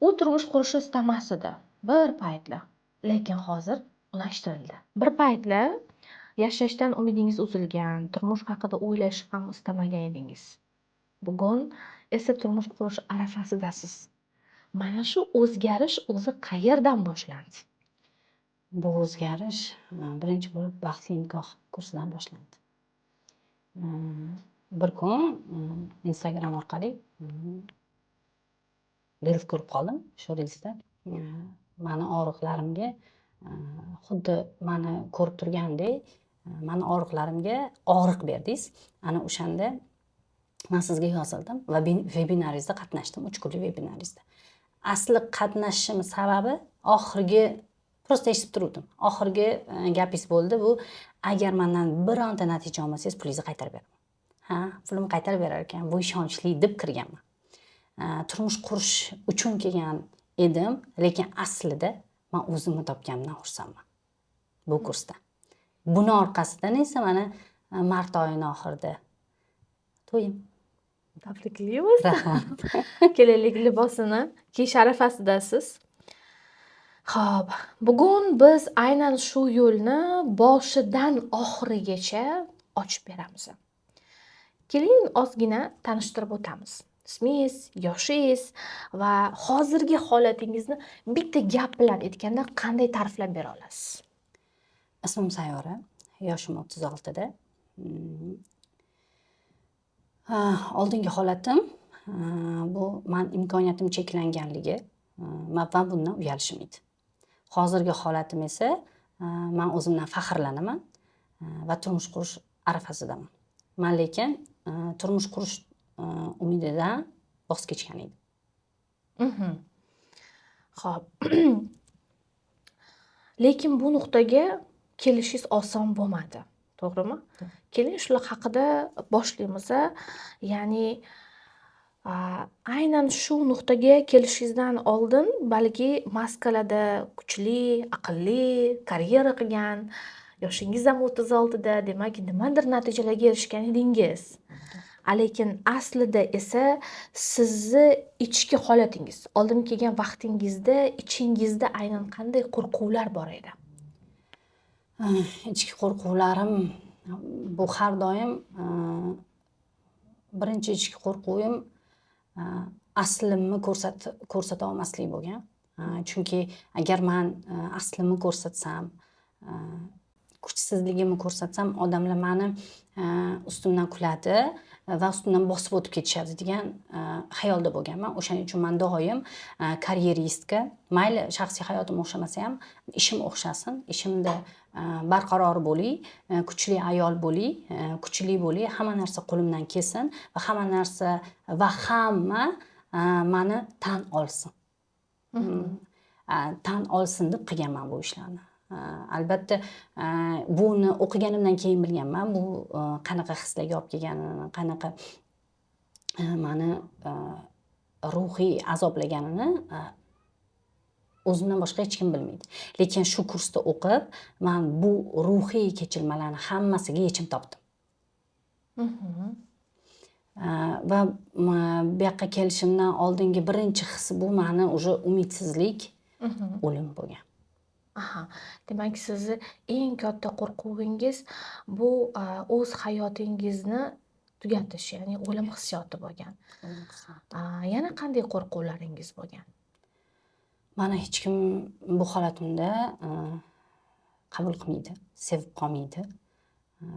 U turmush qurishni istamas edi bir paytlar, lekin hozir unashtirildi. Bir paytlar yashashdan umidingiz uzilgan, turmush haqida o'ylashni ham istamagan edingiz. Bugun esa turmush qurish arafasidasiz. Mana shu o'zgarish o'zi qayerdan boshlandi? Bu o'zgarish birinchi bo'lib "Baxtli nikoh" kursidan boshlandi. Bir kun Instagram orqali reels ko'rib qoldim. Shu reelsda mani og'riqlarimga, xuddi mani ko'rib turgandek, mani og'riqlarimga og'riq berdingiz. Ana o'shanda man sizga yozildim va vebinaringizda qatnashdim, 3 kunlik vebinaringizda. Asli qatnashishimni sababi oxirgi, просто eshitib turuvdim. Oxirgi gapingiz bo'ldi bu: "Agar mandan bironta natija olmasangiz, pulingizni qaytarib beraman." Ha, pulimni qaytarib berar ekan, bu ishonchli deb kirganman. Turmush qurish uchun kelgan edim, lekin aslida man o'zimni topganimdan xursandman bu kursda. Buni orqasidan esa mana mart oyini oxirida to'yim. Tabriklaymiz. Rahmat. Kelinlik libosini kiyish arafasidasiz. Xo'p, bugun biz aynan shu yo'lni boshidan oxirigacha ochib beramiz. Keling, ozgina tanishtirib o'tamiz. Ismingiz, yoshingiz va hozirgi holatingizni bitta gap bilan aytganda qanday ta'riflab bera olasiz? Ismim Sayyora, yoshim 36da. Oldingi holatim bu man imkoniyatim cheklanganligi va bundan uyalishim edi. Hozirgi holatim esa man o'zimdan faxrlanaman va turmush qurish arafasidaman. Man lekin turmush qurish umididan voz kechgan edim. Xo'p. Lekin bu nuqtaga kelishingiz oson bo'lmadi, to'g'rimi? Keling, shular haqida boshlaymiz. Ya'ni aynan shu nuqtaga kelishingizdan oldin balki maskalarda kuchli, aqlli, karyera qilgan, yoshingiz ham 36da, demak, nimadir natijalarga erishgan edingiz. Lekin aslida esa sizni ichki holatingiz, oldin kelgan vaqtingizda ichingizda aynan qanday qo'rquvlar bor edi? Ichki qo'rquvlarim bu har doim birinchi ichki qo'rquvim aslimni ko'rsata olmaslik bo'lgan. Chunki agar man aslimni ko'rsatsam, kuchsizligimni ko'rsatsam, odamlar mani ustimdan kuladi va ustimdan bosib o'tib ketishadi degan xayolda bo'lganman. O'shaning uchun man doim карьеристка, mayli, shaxsiy hayotim o'xshamasa ham, ishim o'xshasin, ishimda barqaror bo'lay, kuchli ayol bo'lay, kuchli bo'lay, hamma narsa qo'limdan kelsin va hamma narsa va hamma mani tan olsin. Tan olsin deb qilganman bu ishlarni. Albatta, buni o'qiganimdan keyin bilganman bu qanaqa hislarga olib kelganini, qanaqa mani ruhiy azoblaganini o'zimdan boshqa hech kim bilmaydi. Lekin shu kursda o'qib, man bu ruhiy kechinmalarni hammasiga yechim topdim. Va bu yoqqa kelishimdan oldingi birinchi his bu mani уже umidsizlik, o'lim bo'lgan. Aha, demak, sizni eng katta qo'rquvingiz bu o'z hayotingizni tugatish, ya'ni o'lim hissiyoti bo'lgan. O'lim hissiyoti. Yana qanday qo'rquvlaringiz bo'lgan? Mani hech kim bu holatimda qabul qilmaydi, sevib qolmaydi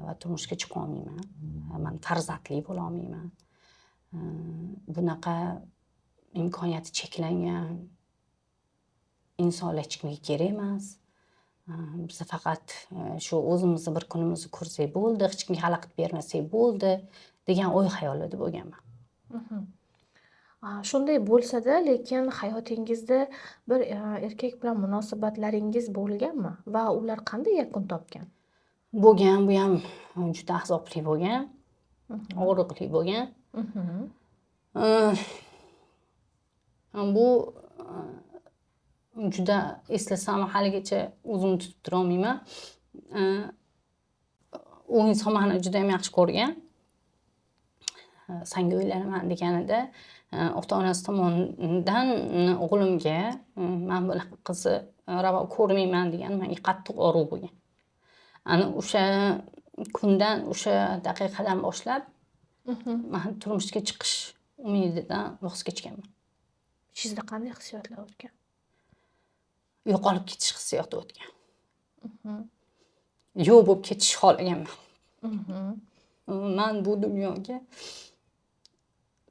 va turmushga chiqa olmayman. Man farzandli bo'la olmayman. Bunaqa imkoniyati cheklangan insonlar hech kimga kerak emas. Biza faqat shu o'zimizni bir kunimizni ko'rsak bo'ldi, hech kimga xalaqit bermasak bo'ldi degan o'y xayolida bo'lganman. Shunday bo'lsa-da, lekin hayotingizda bir erkak bilan munosabatlaringiz bo'lganmi va ular qanday yakun topgan? Bo'lgan, bu ham juda azobli bo'lgan, og'riqli bo'lgan. Bu juda eslasam haligacha o'zimni tutib turolmayman. U inson mani judayam yaxshi ko'rgan. Sanga uylanaman deganida Ota onasi tomonidan o'g'limga man bunaqa qizni ravo ko'rmayman degan menga qattiq og'riq bo'lgan. Ana o'sha kundan, o'sha daqiqadan boshlab man turmushga chiqish umididan voz kechganman. Ichingizda qanday hissiyotlar o'tgan? Yo'qolib ketish hissiyoti o'tgan. Yo'q bo'lib ketish xohlaganman. Man bu dunyoga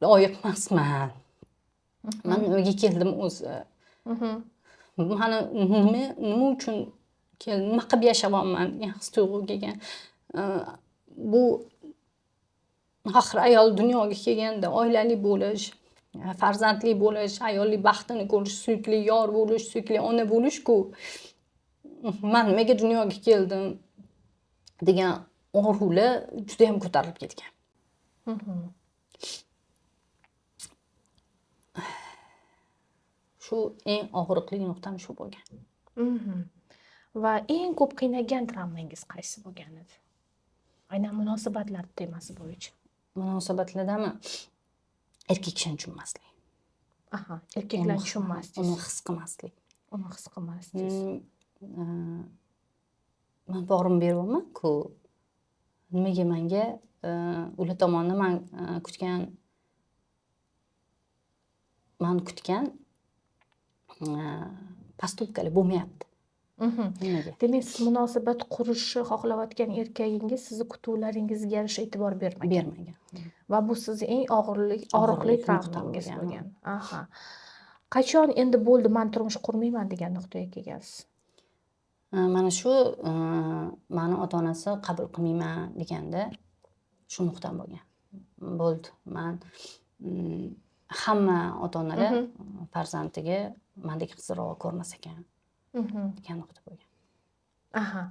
loyiq emasman. Man nimaga keldim o'zi? Mani nima uchun keldim, nima qilib yashayapman degan his tuyg'u kelgan. Bu axir ayol dunyoga kelganda oilali bo'lish, farzandli bo'lish, ayollik baxtini ko'rish, suyukli yor bo'lish, suyukli ona bo'lish-ku. Man nimaga dunyoga keldim degan og'riqlar juda ham ko'tarilib ketgan. Shu eng og'riqli nuqtam shu bo'lgan. Va eng ko'p qiynagan travmangiz qaysi bo'lgan edi? Aynan munosabatlar temasi bo'yicha. Munosabatlardami? Erkak kishini tushunmaslik. Aha, erkaklarni tushunmaslik. Uni his qilmaslik. Uni his qilmaslik. Man borimni beryapman-ku. Nimaga menga ular tomonidan man kutgan postupkalar bo'lmayapti. Nimaga? Demak, siz munosabat qurishni xohlayotgan erkagingiz sizni kutuvlaringizga yarasha e'tibor bermagan. Bermagan. Va bu sizni eng og'riqli travmangiz bo'lgan. Aha. Qachon endi bo'ldi, men turmush qurmayman degan nuqtaga kelgansiz? Mana shu mani ota-onasi qabul qilmayman deganda shu nuqtam bo'lgan. Bo'ldi. Man hamma ota-onalar farzandiga mandek qizni ravo ko'rmas ekan degan nuqta bo'lgan. Aha.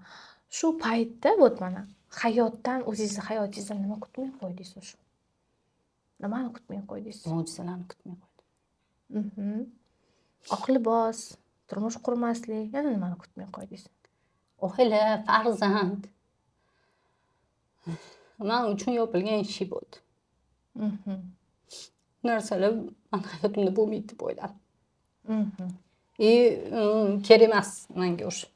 Shu paytda вот mana hayotdan, o'zingizni hayotingizdan nima kutmay qo'ydingiz o'sha? Nimani kutmay qo'ydingiz? Mo'jizalarni kutmay qo'ydim. Oq libos, turmush qurmaslik, yana nimani kutmay qo'ydingiz? Oila, farzand. Men uchun yopilgan eshik bo'ldi. Narsalar men hayotimda bo'lmaydi deb o'yladim. Kerak emas menga o'sha.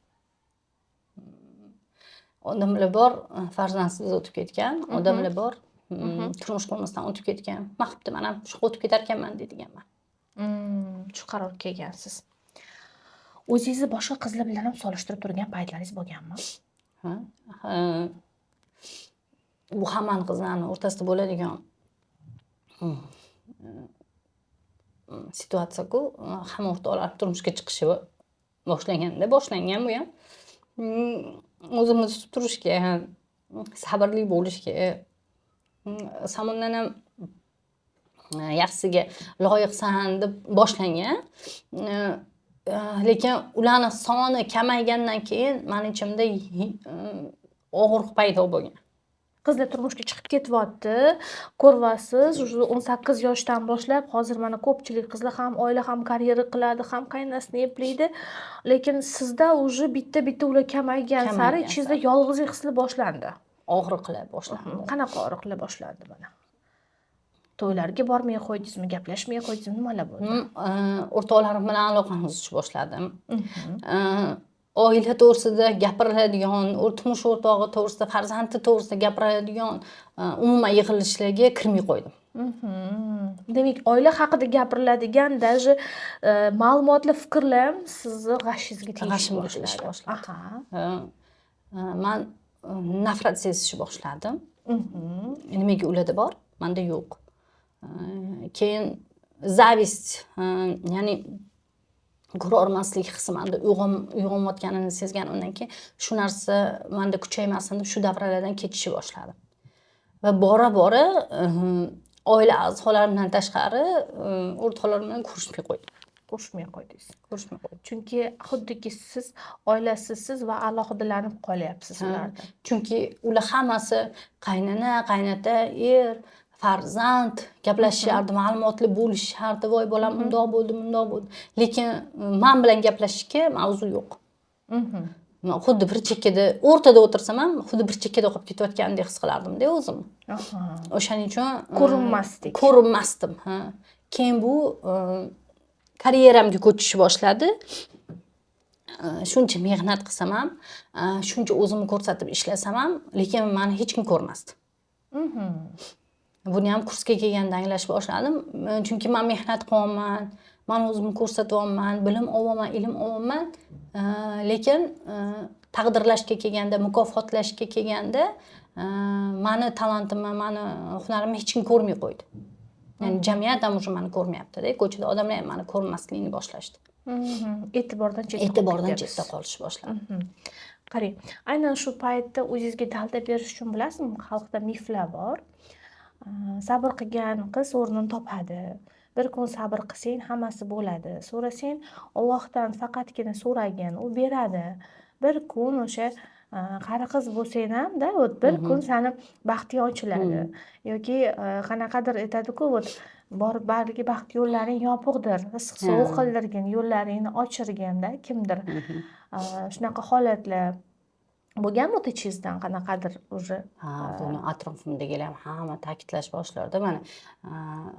Odamlar bor farzandsiz o'tib ketgan, odamlar bor turmush qurmasdan o'tib ketgan. Ma qilibdi, men ham shu o'tib ketar ekanman deydiganman. Shu qarorga kelgansiz. O'zingizni boshqa qizlar bilan ham solishtirib turgan paytlaringiz bo'lganmi? Ha. Bu hammani qizlarning o'rtasida bo'ladigan situatsiya-ku. Hamma o'rtoqlar turmushga chiqishi boshlaganda boshlangan bu ham. O'zimni tutib turishga, sabrli bo'lishga, samondan ham yaxshisiga loyiqsan deb boshlangan. Lekin ularni soni kamaygandan keyin meni ichimda og'riq paydo bo'lgan. Qizlar turmushga chiqib ketyapti. Ko'ryapsiz, 18 yoshdan boshlab hozir mana ko'pchilik qizlar ham oila, ham karyera qiladi, ham qaynasini eplaydi. Lekin sizda уже bitta-bitta ular kamaygan sari ichingizda yolg'izlik hissi boshlandi. Og'riqlar boshlandi. Qanaqa og'riqlar boshlandi mana? To'ylarga bormay qo'ydingizmi, gaplashmay qo'ydingizmi, nimalar bo'ldi? O'rtoqlarim bilan aloqani uzishni boshladim. Oila to'g'risida gapiriladigan, turmush o'rtog'i to'g'risida, farzandi to'g'risida gapiriladigan umuman yig'ilishlarga kirmay qo'ydim. Demak, oila haqida gapiriladigan даже ma'lumotli fikrlar ham sizni g'ashingizga tegishni boshladi. Man nafrat sezishni boshladim. Nimaga ularda bor, menda yo'q. Keyin zavist, ya'ni ko'rolmaslik hissi menda uyg'onayotganini sezganimdan keyin shu narsa menda kuchaymasin deb shu davralardan ketishni boshladim. Va bora-bora oila a'zolarimdan tashqari o'rtoqlarim bilan ko'rishmay qo'ydim. Ko'rishmay qo'ydingiz. Ko'rishmay qo'ydim. Chunki xuddiki siz oilasizsiz va alohidalanib qolyapsiz ulardan. Chunki ular hammasi qaynona, qaynota, er, farzand gaplashishardi, ma'lumotli bo'lishardi. Voy bolam undoq bo'ldi, bundoq bo'ldi. Lekin men bilan gaplashishga mavzu yo'q. Men xuddi bir chekkada, o'rtada o'tirsam ham xuddi bir chekkada qolib ketayotgandek his qilardim-da o'zimni. O'shaning uchun ko'rinmasdik. Ko'rinmasdim, ha. Keyin bu karyeramga ko'chishni boshladi. Shuncha mehnat qilsam ham, shuncha o'zimni ko'rsatib ishlasam ham, lekin meni hech kim ko'rmasdi. Buni ham kursga kelganda anglash boshladim. Chunki men mehnat qilyapman, men o'zimni ko'rsatyapman, bilim olyapman, ilm olyapman. Lekin taqdirlashga kelganda, mukofotlashga kelganda mani talantimni, mani hunarimni hech kim ko'rmay qo'ydi. Ya'ni jamiyat ham уже meni ko'rmayapti-da, ko'chada odamlar ham meni ko'rmaslikni boshlashdi. E'tibordan chetda E'tibordan chetda qolish boshlandi. Qarang, aynan shu paytda o'zingizga dalda berish uchun bilasizmi, xalqda miflar bor. Sabr qilgan qiz o'rnini topadi. Bir kun sabr qilsang hammasi bo'ladi. So'rasang Allohdan faqatgina so'ragin, u beradi. Bir kun o'sha qari qiz bo'lsang ham-da, вот bir kun sani baxting ochiladi. Yoki qanaqadir aytadi-ku, вот borib balki baxt yo'llaring yopiqdir, issiq sovuq qildirgin, yo'llaringni ochirgin-da kimdir. Shunaqa holatlar bo'lganmi o'tachingizdan qanaqadir уже? Ha, buni atrofimdagilar ham hamma ta'kidlash boshlardi. Mana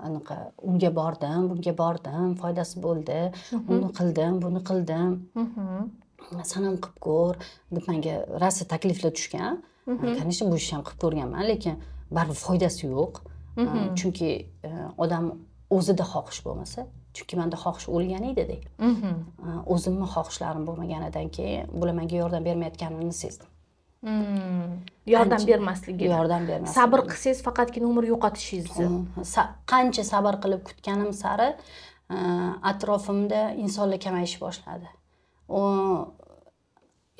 anaqa unga bordim, bunga bordim, foydasi bo'ldi. Uni qildim, buni qildim. San ham qilib ko'r deb menga rosa takliflar tushgan. Конечно, bu ishni ham qilib ko'rganman, lekin baribir foydasi yo'q. Chunki odam o'zida xohish bo'lmasa, chunki menda xohish o'lgan edi-da. O'zimni xohishlarim bo'lmaganidan keyin bular menga yordam bermayotganini sezdim. Yordam bermasligi. Yordam bermasligi. Sabr qilsangiz faqatgina umr yo'qotishingizni. Qancha sabr qilib kutganim sari atrofimda insonlar kamayishni boshladi.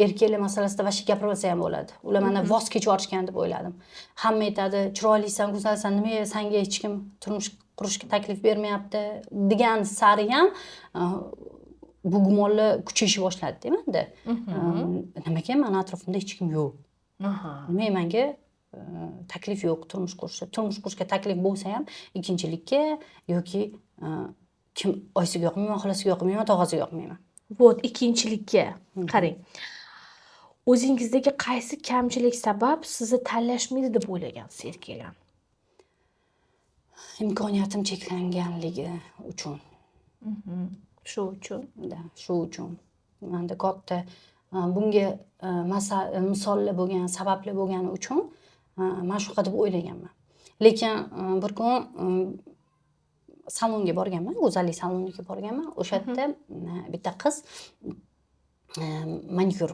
Erkaklar masalasida вообще gapirmasa ham bo'ladi. Ular mendan voz kechib yuborishgan deb o'yladim. Hamma aytadi, chiroylisan, go'zalsan, nimaga senga hech kim turmush qurishga taklif bermayapti degan sari ham bu gumonlar kuchayishni boshladi menda. Nimaga meni atrofimda hech kim yo'q? Nimaga menga taklif yo'q turmush qurishga? Turmush qurishga taklif bo'lsa ham ikkinchilikka yoki kim oyisiga yoqmayman, xolasiga yoqmayman, tog'asiga yoqmayman. Вот ikkinchilikka qarang. O'zingizdagi qaysi kamchilik sabab sizni tanlashmaydi deb o'ylagansiz erkaklar? Imkoniyatim cheklanganligi uchun. Shu uchun. Da, shu uchun. Menda katta bunga misollar bo'lgan, sabablar bo'lgani uchun men shunaqa deb o'ylaganman. Lekin bir kun salonga borganman, go'zallik saloniga borganman. O'sha yerda bitta qiz manikyur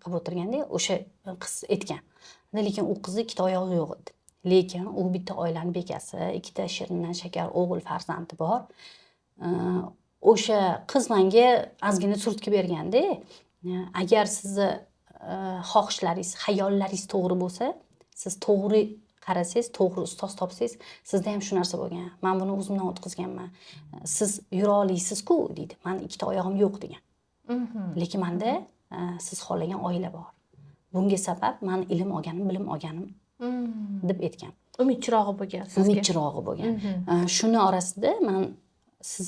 qilib o'tirganda o'sha qiz aytgan. Lekin u qizni ikkita oyog'i yo'q edi. Lekin u bitta oilani bekasi, ikkita shirindan shakar o'g'il farzandi bor. O'sha qiz menga ozgina turtki berganda, agar sizni xohishlaringiz, xayollaringiz to'g'ri bo'lsa, siz to'g'ri qarasangiz, to'g'ri ustoz topsangiz, sizda ham shu narsa bo'lgan. Men buni o'zimdan o'tkazganman. Siz yura olasiz-ku deydi. Meni ikkita oyog'im yo'q degan. Lekin menda siz xohlagan oila bor. Bunga sabab meni ilm olganim, bilim olganim deb aytgan. Umid chirog'i bo'lgan sizga. Umid chirog'i bo'lgan. Shuni orasida men siz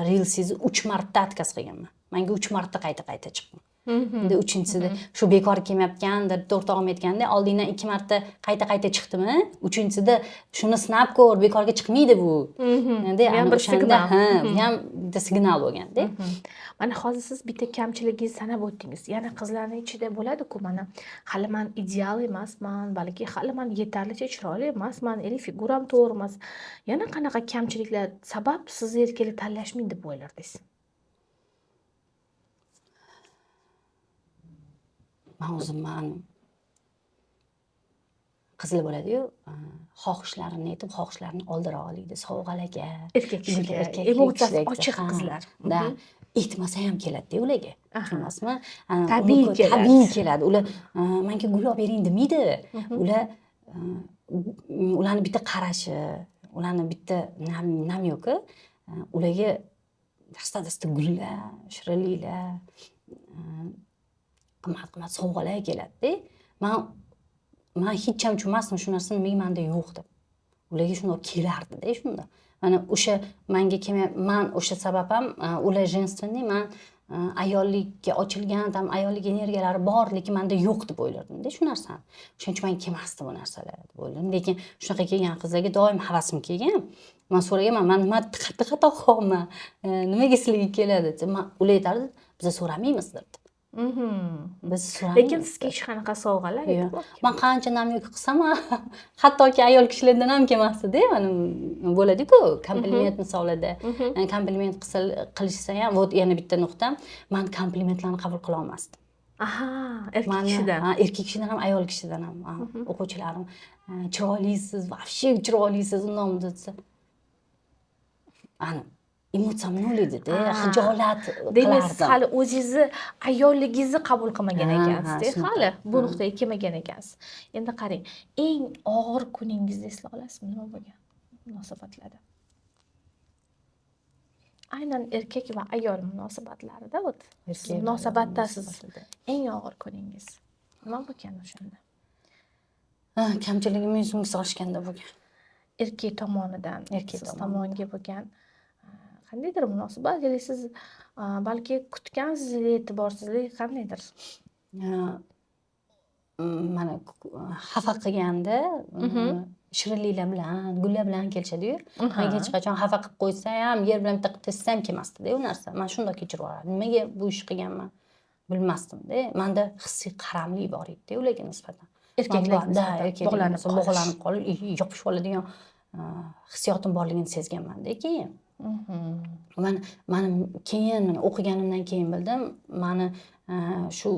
Reelsingizni 3 marta отказ qilganman. Menga 3 marta qayta-qayta chiqqan. Endi uchinchisida shu bekor kelmayotgandir, o'rtog'im aytganda, oldindan 2 marta qayta-qayta chiqdimi? Uchinchisida shuni sinab ko'r, bekorga chiqmaydi bu. Endi Bu ham bir signal. Ha, bu ham bitta signal bo'lganda. Mana hozir siz bitta kamchiligingizni sanab o'tdingiz. Yana qizlarning ichida bo'ladi-ku, mana hali men ideal emasman, balki hali men yetarlicha chiroyli emasman, или figuram to'g'ri emas. Yana qanaqa kamchiliklar sabab sizni erkaklar tanlashmaydi deb o'ylardingiz? Men o'zim qizlar bo'ladi-yu, xohishlarini aytib, xohishlarini oldira oladi, sovg'alarga. Erkak kishiga, Erkak emotsiyasi kishilarga, ochiq ha, qizlar. Da. Aytmasa ham keladi-da ularga. Tushunasizmi? Tabiiy keladi. Tabiiy keladi. Ular menga gul olib bering demaydi. Ular ularni bitta qarashi, ularni bitta namyoki, ularga dasta-dasta gullar, shirinliklar, qimmat-qimmat sovg'alar keladi-da. Men hech ham tushunmasdim shu narsa nimaga menda yo'q deb. Ularga shundoq kelardida shunda. Mana o'sha manga kelmay, man o'sha sabab ham ular женственный, man ayollikka ochilgan, там ayollik energiyalari bor, lekin manda yo'q deb o'ylardimda shu narsani. Shuning uchun manga kelmasdi bu narsalar deb o'yladim. Lekin shunaqa kelgan qizlarga doim havasim kelgan. Man so'raganman, man nima qattiq xato qilyapman, nimaga sizlarga keladi desa, man ular aytardi, biza so'ramaymiz derdi. Biz so'ramaymiz. Lekin sizga hech qanaqa sovg'alar Yo'q. e'tibor Man qancha намёк qilsam ham, hattoki ayol kishilardan ham kelmasdida. Mana bo'ladiku kompliment misolida, kompliment qilishsa ham. Вот yana bitta nuqta, man komplimentlarni qabul qila olmasdim. Aha, erkak Mani kishidan. Ha, erkak kishidan ham, ayol kishidan ham. Ha, o'quvchilarim chiroylisiz, вообще chiroylisiz, undoq desa, ani emotsiyam nol edida, xijolat Demak, siz qilardim. hali o'zingizni ayolligingizni qabul qilmagan Ha, ekansizda, shunaqa. hali bu nuqtaga kelmagan ekansiz. Endi qarang, eng og'ir kuningizni eslay olasizmi, nima bo'lgan munosabatlarda? Aynan erkak va ayol munosabatlarida, вот siz Erkak va ayol munosabatdasiz. munosabatida. Eng og'ir kuningiz nima bo'lgan o'shanda? Ha, kamchiligimni yuzimga solishganda bo'lgan. Erkak tomonidan Erkak siz tomonidan. tomonga bo'lgan qandaydir munosabat yoki siz balki kutgansiz e'tiborsizlik qandaydir? Ha, mana xafa qilganda shirinliklar bilan, gullar bilan kelishadiyu. Menga hech qachon xafa qilib qo'ysa ham, yer bilan bitta qilib tezsa ham kelmasdida u narsa. Man shundoq kechirib yuborardim. Nimaga bu ishni qilganman bilmasdimda. Manda hissiy qaramlik bor edida ularga nisbatan. Erkaklarga Da, nisbatan erkaklarga bog'lanib nisbatan qolish. Bog'lanib qolib, yopishib oladigan hissiyotim borligini sezganmanda keyin. Man keyin mana o'qiganimdan keyin bildim, mani shu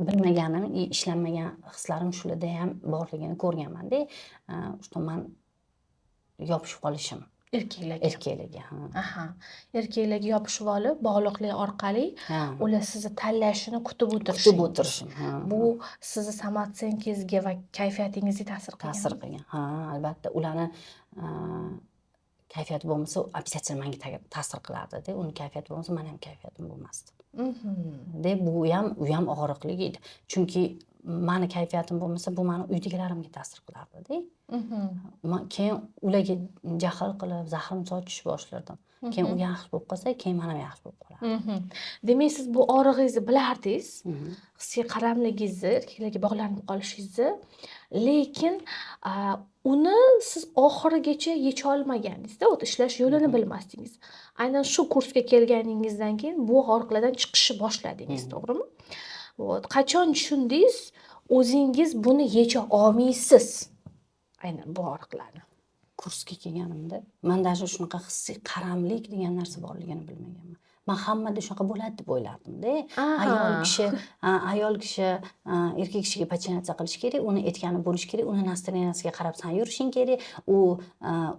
bilmaganim, ishlanmagan hislarim shularda ham borligini ko'rganmanda. Что man yopishib qolishim. Erkaklarga. Erkaklarga, ha. Aha. Erkaklarga yopishib olib, bog'liqlik orqali ular sizni tanlashini kutib o'tirishingiz. Kutib o'tirishim, ha. Bu sizni самооценка ngizga va kayfiyatingizga ta'sir qilganmi? Ta'sir qilgan. Ha, albatta. Ularni kayfiyati bo'lmasa, обязательно menga ta'sir qilardida. Uni kayfiyati bo'lmasa, mani ham kayfiyatim bo'lmasdi. Deb bu ham, u ham og'riqli edi. Chunki mani kayfiyatim bo'lmasa, bu mani uydagilarimga ta'sir qilardida. Man keyin ularga jahl qilib, zahrim sochish boshlardim. Keyin u yaxshi bo'lib qolsa, keyin man ham yaxshi bo'lib qolardim. Demak, siz bu og'rig'ingizni bilardingiz, hissiy qaramligingizni, erkaklarga bog'lanib qolishingizni, lekin uni siz oxirigacha yecha olmagandingizda, вот ishlash yo'lini bilmasdingiz. Aynan shu kursga kelganingizdan keyin bu og'riqlardan chiqishni boshladingiz, to'g'rimi? Вот. Qachon tushundingiz, o'zingiz buni yecha olmaysiz? Aynan bu og'riqlarni. Kursga kelganimda man даже shunaqa hissiy qaramlik degan narsa borligini bilmaganman. Man hammada shunaqa bo'ladi deb o'ylardimda. Ayol kishi, ayol kishi erkak kishiga подчиняться qilishi kerak, uni aytgani bo'lishi kerak, uni настроения siga qarab san yurishing kerak,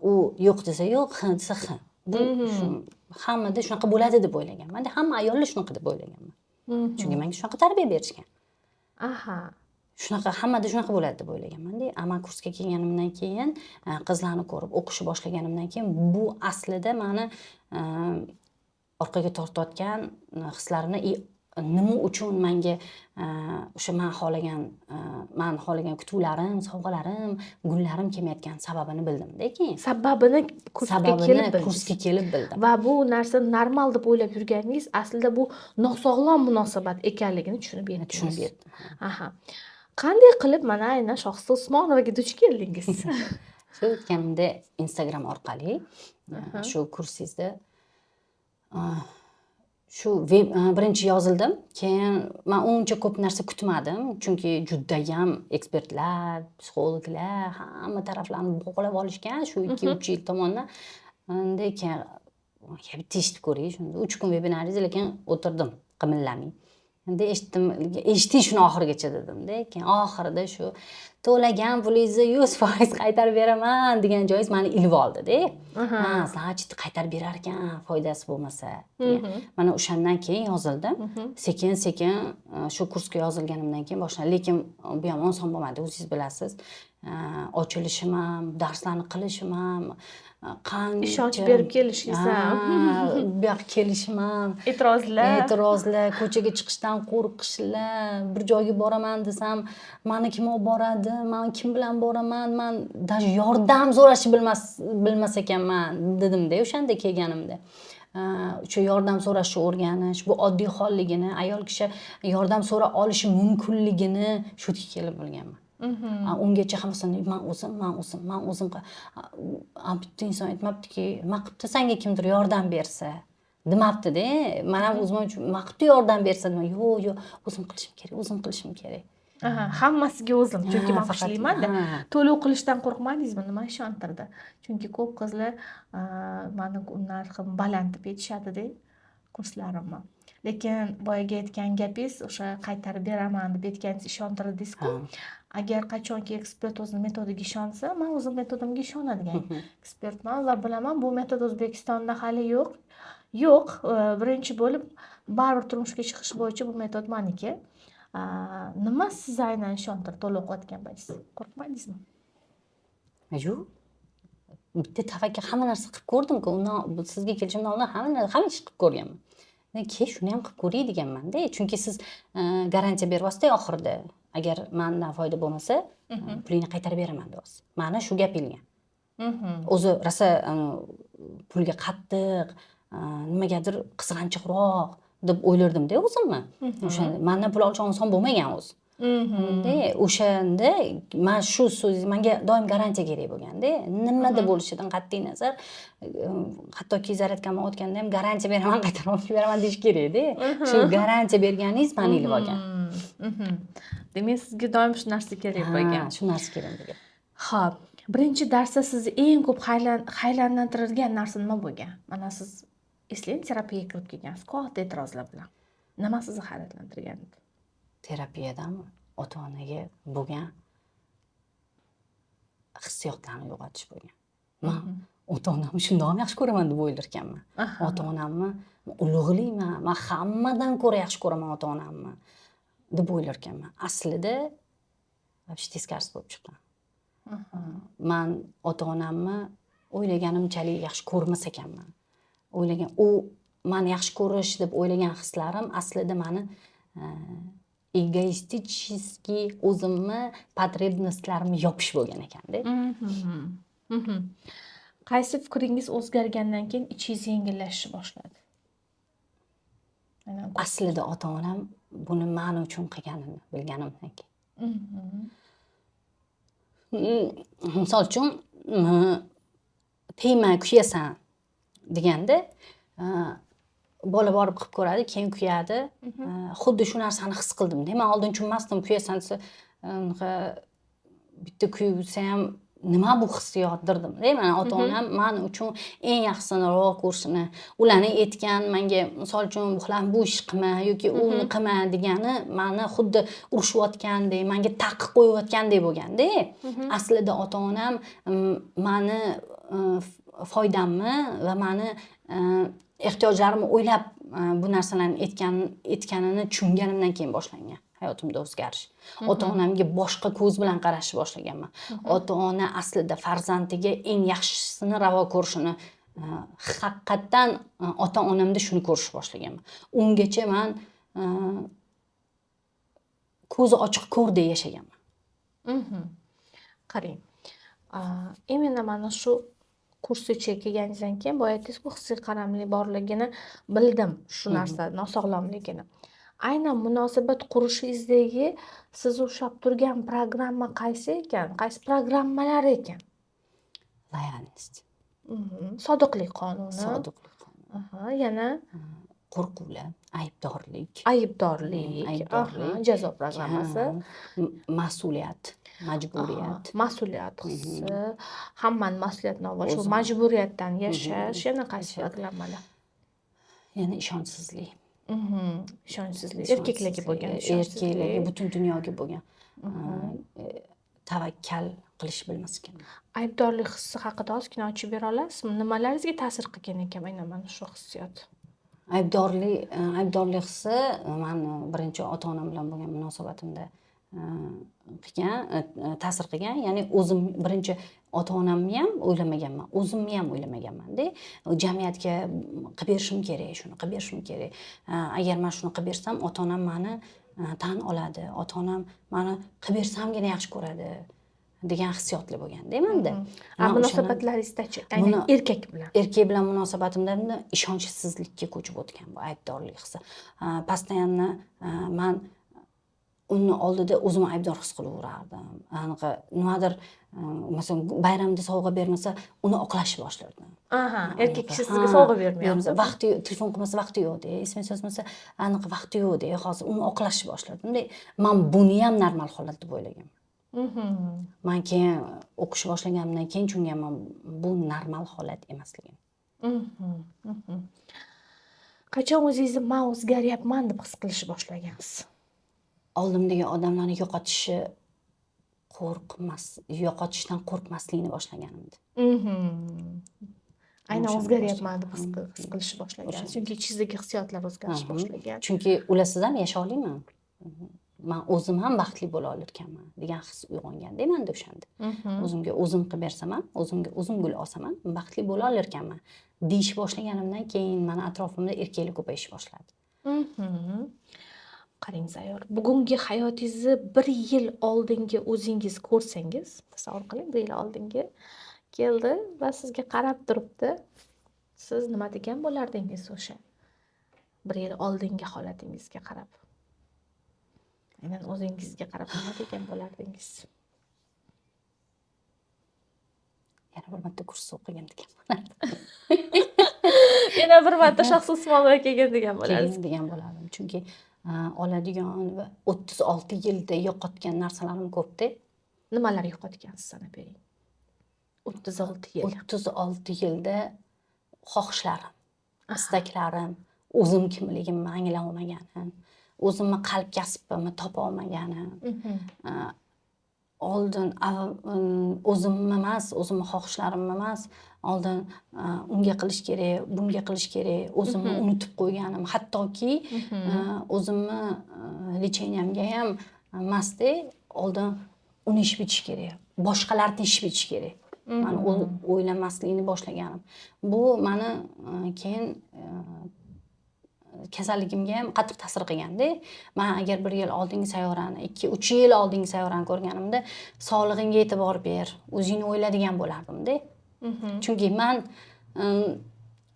u yo'q desa yo'q, ha desa ha. Bu hammada shunaqa bo'ladi deb o'ylaganman. Hamma ayollar shunaqa deb o'ylaganman. Chunki menga shunaqa tarbiya berishgan. Shunaqa hammada shunaqa bo'ladi deb o'ylaganmanda. Ammo kursga kelganimdan keyin, qizlarni ko'rib o'qishni boshlaganimdan keyin bu aslida mani orqaga tortayotgan hislarimni и nima uchun menga o'sha man xohlagan kutuvlarim, sovg'alarim, gullarim kelmayotgan sababini bildimda keyin. Sababini kursga Sababini kelib bildingiz. kursga kelib bildim. Va bu narsa normal deb o'ylab yurganingiz aslida bu nosog'lom munosabat ekanligini tushunib yetdingiz. Tushunib yetdim. Aha. Qanday qilib mana aynan Shohista Usmonovaga duch keldingiz? Shu o'tganimda Instagram orqali shu kursingizda shu birinchi yozildim. Keyin man uncha ko'p narsa kutmadim, chunki judayam ekspertlar, psixologlar hamma taraflarni bog'lab olishgan shu 2-3 yil tomondan. Undan keyin ya bitta eshitib ko'ray shunda 3 kun vebinaringizni, lekin o'tirdim qimillamay. Endi eshitdim, eshiting shuni oxirigacha dedimda. Keyin oxirida shu to'lagan pulingizni 100% qaytarib beraman degan joyingiz mani ilib oldida. Ha, значит, qaytarib berar ekan foydasi bo'lmasa degan. Mana o'shandan keyin yozildim. Sekin sekin shu kursga yozilganimdan keyin boshlandi. Lekin bu ham oson bo'lmadi, o'zingiz bilasiz. Ochilishim ham, darslarni qilishim ham, qancha Ishonch berib kelishingiz ham. Ha, bu yoqqa kelishim ham. E'tirozlar. E'tirozlar, ko'chaga chiqishdan qo'rqishlar, bir joyga boraman desam, mani kim olib boradi? o'zim, man kim bilan boraman, man даже yordam so'rashni bilmas ekanman dedimda o'shanda kelganimda. O'sha yordam so'rashni o'rganish, bu oddiy holligini, ayol kishi yordam so'ra olishi mumkinligini shu yerga kelib bilganman. Ungacha hammasini man o'zim, man o'zim, man o'zim. Bitta inson aytmabdiki, nima qilibdi sanga kimdir yordam bersa demabdida. Man ham o'zim uchun nima qilibdi yordam bersa dedim. Yo'q, yo'q, o'zim qilishim kerak, o'zim qilishim kerak. Aha, hammasiga o'zim, chunki man faqat kuchlimanda. To'lov qilishdan qo'rqmadingizmi? Nima ishontirdi? Chunki ko'p qizlar mani narxim baland deb aytishadida kurslarimni. Lekin boyagi aytgan gapingiz, o'sha qaytarib beraman deb aytganingiz ishontirdingiz-ku. Agar qachonki ekspert o'zini metodiga ishonsa, man o'zim metodimga ishonadigan ekspertman va bilaman, bu metod O'zbekistonda hali yo'q. Yo'q, birinchi bo'lib baribir turmushga chiqish bo'yicha bu metod maniki. Nima sizni aynan ishontirdi to'lov qilayotgan paytingiz? Qo'rqmadingizmi? Yo'q. Bitta tavakkal, hamma narsa qilib ko'rdimku. Undan sizga kelishimdan oldin hamma ish qilib ko'rganman. Keyin shuni ham qilib ko'ray deganman-da. Chunki siz garantiya beryapsiz oxirida. Agar mandan foyda bo'lmasa, pulingni qaytarib beraman deyapsiz. Mani shu gap ilgan. O'zi rosa pulga qattiq, nimagadir qizg'anchiqroq deb o'ylardimda o'zimni. O'sha mandan pul olish oson bo'lmagan o'zi. O'shanda man shu so'z menga doim garantiya kerak bo'lganda, nimada bo'lishidan qat'iy nazar, hattoki zaryadkamni otganda ham garantiya beraman, qaytarib olib beraman deyish kerakda. Shu garantiya berganingiz mani ilib olgan. Demak, sizga doim shu narsa kerak bo'lgan. Shu narsa kerak bo'lgan. Xo'p, birinchi darsda sizni eng ko'p hayratlantirgan narsa nima bo'lgan? Mana siz eslang, terapiyaga kirib kelgansiz katta e'tirozlar bilan. Nima sizni hayratlantirgan edi? Terapiyadami? Ota-onaga bo'lgan hissiyotlarni yo'qotish bo'lgan. Man ota-onamni shundoq ham yaxshi ko'raman deb o'ylar ekanman. Ota-onamni ulug'layman, man hammadan ko'ra yaxshi ko'raman ota-onamni deb o'ylar ekanman. Aslida вообще teskarisi bo'lib chiqqan. Man ota-onamni o'ylaganimchalik yaxshi ko'rmas ekanman. O'ylagan, u mani yaxshi ko'rish deb o'ylagan hislarim aslida mani egoistический o'zimni потребность larimni yopish bo'lgan ekanda. Qaysi fikringiz o'zgargandan keyin ichingiz yengillashishni boshladi? Aynan Aslida ota-onam buni man uchun qilganini bilganimdan keyin. Misol uchun, tegma, kuyasan deganda, bola borib qilib ko'radi, keyin kuyadi. Xuddi shu narsani his qildimda. Man oldin tushunmasdim, kuyasan desa, unaqa bitta kuysa ham nima bu hissiyot derdimda. Mani ota-onam man uchun eng yaxshisini ravo ko'rishini, ularni aytgan menga, misol uchun, buxlan bu ish qilma yoki uni qilma degani mani xuddi urushayotgandek, menga taqiq qo'yayotgandek bo'lganda. Aslida ota-onam mani foydamni va mani ehtiyojlarimni o'ylab bu narsalarni aytganini tushunganimdan keyin boshlangan hayotimda o'zgarish. Ota-onamga boshqa ko'z bilan qarashni boshlaganman. Ota-ona aslida farzandiga eng yaxshisini ravo ko'rishini, haqiqatdan ota-onamda shuni ko'rishni boshlaganman. Ungacha man ko'zi ochiq ko'rdek yashaganman. Qarang, именно mana shu kurs ichiga kelganingizdan keyin boya aytdingizku, hissiy qaramlik borligini bildim, shu narsa nosog'lomligini. Aynan munosabat qurishingizdagi sizni ushlab turgan programma qaysi ekan? Qaysi programmalar ekan? Лояльность. Sodiqlik qonuni. Sodiqlik qonuni. Yana Qo'rquvlar, aybdorlik. Aybdorlik. Aybdorlik. Jazo programmasi. Mas'uliyat, majburiyat. Mas'uliyat hissi, hammani mas'uliyatini olish, O'zini. majburiyatdan yashash, yana qaysi programmalar? Yana ishonchsizlik. Ishonchsizlik. Erkaklarga bo'lgan Erkaklarga, ishonchsizlik. butun dunyoga bo'lgan. Tavakkal qilish bilmas ekan. Aybdorlik hissi haqida ozgina ochib bera olasizmi? Nimalaringizga ta'sir qilgan ekan aynan mana shu hissiyot? Aybdorlik hissi mani birinchi ota-onam bilan bo'lgan munosabatimda qilgan, ta'sir qilgan. Ya'ni o'zim birinchi ota-onamni ham o'ylamaganman, o'zimni ham o'ylamaganman-da. Jamiyatga qilib berishim kerak, shuni qilib berishim kerak. Agar man shuni qilib bersam, ota-onam mani tan oladi, ota onam mani qilib bersamgina yaxshi ko'radi degan hissiyotlar bo'lganda menda. Munosabatlaringizdachi, aynan erkak bilan? Erkak bilan munosabatimda ishonchsizlikka ko'chib o'tgan bu aybdorlik hissi. Постоянно man uni oldida o'zimni aybdor his qilaverardim. Anaqa nimadir, masalan, bayramda sovg'a bermasa, uni oqlashni boshlardim. Aha, erkak kishi sizga sovg'a bermayapti. Vaqti telefon qilmasa vaqti yo'q-da, SMS yozmasa anaqa vaqti yo'q-da, hozir uni oqlashni boshlardim. Man buni ham normal holat deb o'ylaganman. Man keyin o'qish boshlaganimdan keyin tushunganman bu normal holat emasligini. Qachon o'zingizni man o'zgaryapman deb his qilishni boshlagansiz? Oldimdagi odamlarni yo'qotishdan qo'rqmaslikni boshlaganimda. Aynan o'zgaryapman deb his qilishni boshlagansiz. Chunki ichingizdagi hissiyotlar o'zgarishni boshlagan. Chunki ularsiz ham yasha olaman. Man o'zim ham baxtli bo'la olarkanman degan his uyg'onganda menda o'shanda. O'zimga o'zim qilib bersaman, o'zimga o'zim gul olsaman, baxtli bo'la olarkanman deyish boshlaganimdan keyin mani atrofimda erkaklar ko'payish boshladi. Qarang Sayyor, bugungi hayotingizni bir yil oldingi o'zingiz ko'rsangiz, tasavvur qiling, bir yil oldingi keldi va sizga qarab turibdi. Siz nima degan bo'lardingiz o'sha bir yil oldingi holatingizga qarab? Aynan o'zingizga qarab nima degan bo'lardingiz? Yana bir marta kurs o'qigin degan bo'lardim. Yana bir marta Shohsuv Usmonova kelgin degan bo'lardim. Kelgin degan bo'lardim. Chunki oladigan va 36 yilda yo'qotgan narsalarim ko'pda. Nimalar yo'qotgansiz, sanab bering? 36 yil. 36 yilda xohishlarim, istaklarim, o'zim kimligimni anglay olmaganim, o'zimni qalb kasbimni topa olmaganim, oldin o'zimni emas, o'zimni xohishlarimni emas, oldin unga qilish kerak, bunga qilish kerak, o'zimni unutib qo'yganim, hattoki o'zimni lecheniyamga ham emasda, oldin uni ish bitish kerak, boshqalarni ish bitish kerak. Mani o'ylamaslikni boshlaganim. Bu mani keyin kasalligimga ham qattiq ta'sir qilganda. Men agar bir yil oldingi Sayyorani, 2-3 yil oldingi Sayyorani ko'rganimda, sog'lig'ingga e'tibor ber, o'zingni o'yladigan bo'lardim-da. Chunki men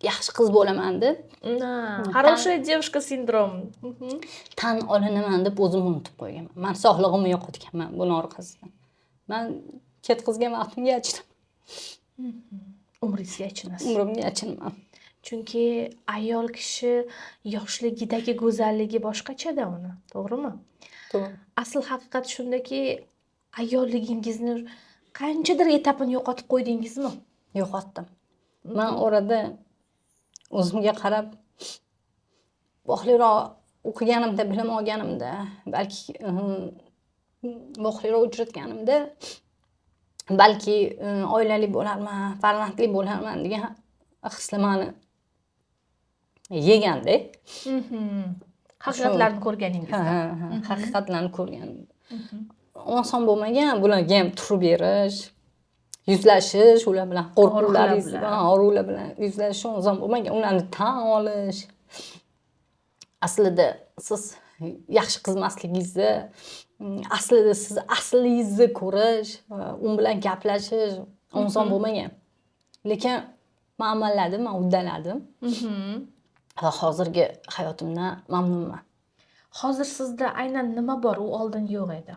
yaxshi qiz bo'laman deb, хорошая девушка sindrom. Tan olinaman deb o'zimni unutib qo'yganman. Men sog'lig'imni yo'qotganman buni orqasidan. Men ketqizgan vaqtimga achindim. Umringizga achinasiz. Umrimga achinman. Chunki ayol kishi yoshligidagi go'zalligi boshqachada uni, to'g'rimi? To'g'ri. Asl haqiqat shundaki, ayolligingizni qanchadir etapini yo'qotib qo'ydingizmi? Yo'qotdim. Men orada o'zimga qarab voqeliroq o'qiganimda, bilim olganimda, balki voqeliroq uchratganimda, balki oilali bo'larman, farzandli bo'larman degan hislar mani yeganda. Haqiqatlarni ko'rganingizda. Ha, haqiqatlarni ko'rganimda. Oson bo'lmagan bularga ham turib berish, yuzlashish, ular bilan qo'rquvlaringiz bilan, og'riqlar bilan yuzlashish oson bo'lmagan, ularni tan olish. Aslida siz yaxshi qiz emasligingizni, aslida siz aslingizni ko'rish, u bilan gaplashish oson bo'lmagan. Lekin men amalladim, men uddaladim. Va hozirgi hayotimdan mamnunman. Hozir sizda aynan nima bor, u oldin yo'q edi?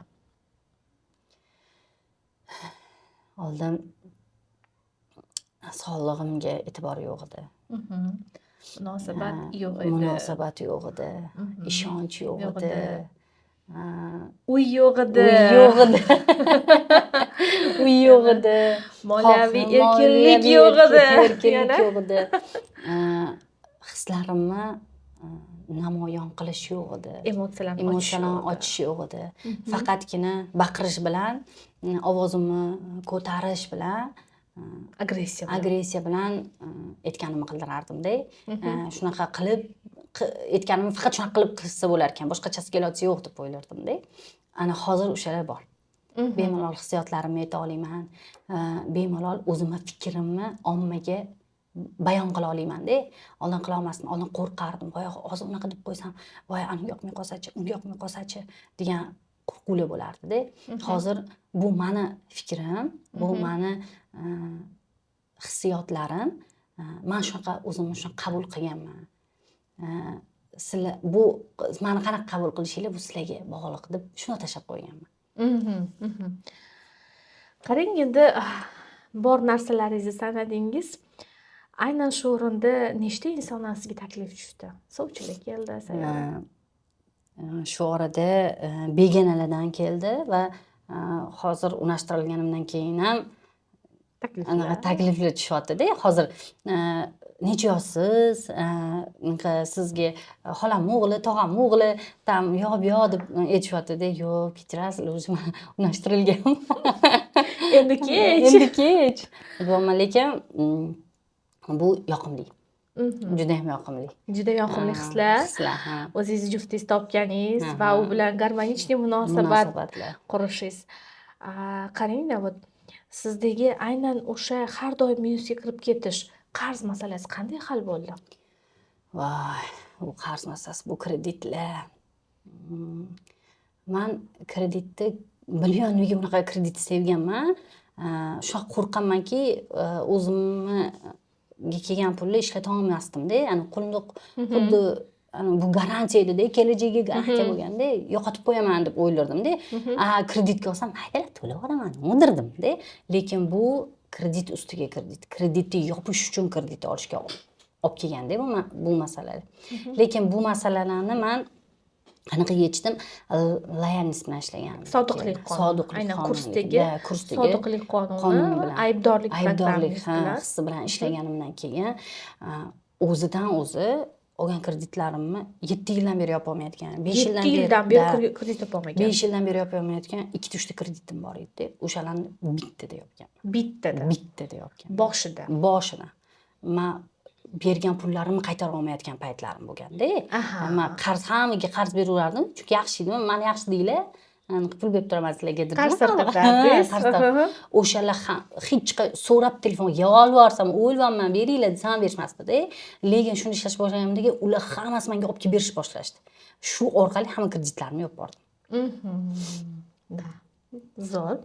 Oldin sog'lig'imga e'tibor yo'q edi. Munosabat yo'q edi. Munosabat yo'q edi. Ishonch yo'q edi. Uy yo'q edi. Uy yo'q edi. Uy yo'q edi. Moliyaviy erkinlik yo'q edi. Erkinlik yo'q edi. Hislarimni namoyon qilish yo'q edi. Emotsiyalarni ochish yo'q edi. Faqatgina baqirish bilan, ovozimni ko'tarish bilan, agressiya bilan aytganimni qildirardim-da. Shunaqa qilib aytganimni faqat shunaqa qilib qilsa bo'lar ekan, boshqachasiga iloji yo'q deb o'ylardim-da. Ana hozir o'shalar bor. Bemalol hissiyotlarimni ayta olaman, bemalol o'zimni fikrimni ommaga bayon qila olaymanda. Oldin qila olmasdim, oldin qo'rqardim. Voy, hozir unaqa deb qo'ysam, voy, anga yoqmay qolsachi, unga yoqmay qolsachi degan qo'rquvlar bo'lardida. Hozir bu mani fikrim, bu mani hissiyotlarim. Man shunaqa o'zimni shunaqa qabul qilganman. Sizlar bu mani qanaqa qabul qilishinglar, bu sizlarga bog'liq deb shuni tashlab qo'yganman. Qarang, endi bor narsalaringizni sanadingiz. Aynan shu o'rinda nechta insondan sizga taklif tushdi? Sovchilar keldi, sayyora. Shu orada begonalardan keldi va hozir unashtirilganimdan keyin ham takliflar. Anaqa takliflar tushyaptida. Hozir necha yoshsiz, unaqa sizga xolamni o'g'li, tog'amni o'g'li там yo bu yoq deb aytishyaptida. Yo'q, kechirasizlar, o'zi man unashtirilganman. Endi kech. Endi kech deyapman, lekin bu yoqimli, judayam yoqimli. Juda yoqimli hislar. Hislar, ha. O'zingizni juftingiz topganingiz va u bilan гармоничный munosabat munosabatlar qurishingiz. Qarangda, вот sizdagi aynan o'sha har doim minusga kirib ketish, qarz masalasi qanday hal bo'ldi? Voy, bu qarz masalasi, bu kreditlar. Man kreditni bilmayman, nega bunaqa kreditni sevganman. Shunaqa qo'rqamanki, o'zimga kelgan pulni ishlata olmasdimda. Ani qo'limda xuddi ani bu garantiya edida, kelajakka garantiya bo'lganda, yo'qotib qo'yaman deb o'ylardimda. A kreditga olsam, mayli, to'lab yuboraman nimadirdim-da. Lekin bu kredit ustiga kredit, kreditni yopish uchun kredit olishga olib kelganda bu masala. Lekin bu masalalarni man qanaqa yechdim? Лояльность bilan ishlaganim. Sodiqlik qonuni. Sodiqlik Aynan qonuni. Kursdagi Да, kursdagi sodiqlik qonuni, qonuni bilan. Aybdorlik aybdorlik programmangiz ha, bilan. Hissi bilan ishlaganimdan keyin o'zidan o'zi olgan kreditlarimni 7 yildan beri yopolmayotgan, 5 yildan 7 yildan beri да, kredit topolmagan. 5 yildan beri yopolmayotgan ikkita, uchta kreditim bor edi, o'shalarni bittada yopganman. Bittada. Bittada yopganman. Boshida. Boshida man bergan pullarimni qaytara olmayotgan paytlarim bo'lganda. Man qarz, hammaga qarz beraverardim, chunki yaxshi edim, mani yaxshi deylar, pul berib turaman sizlarga dedim. Qarz tarqatardingiz. Ha, qarz o'shalar ham hech so'rab telefon, yolvorsam, o'lyapman, beringlar desam ham berishmasdida. Lekin shuni ishlash boshlaganimdan keyin ular hammasi menga olib kelib berishni boshlashdi. Shu orqali hamma kreditlarimni yopib bordim. Да. Zo'r.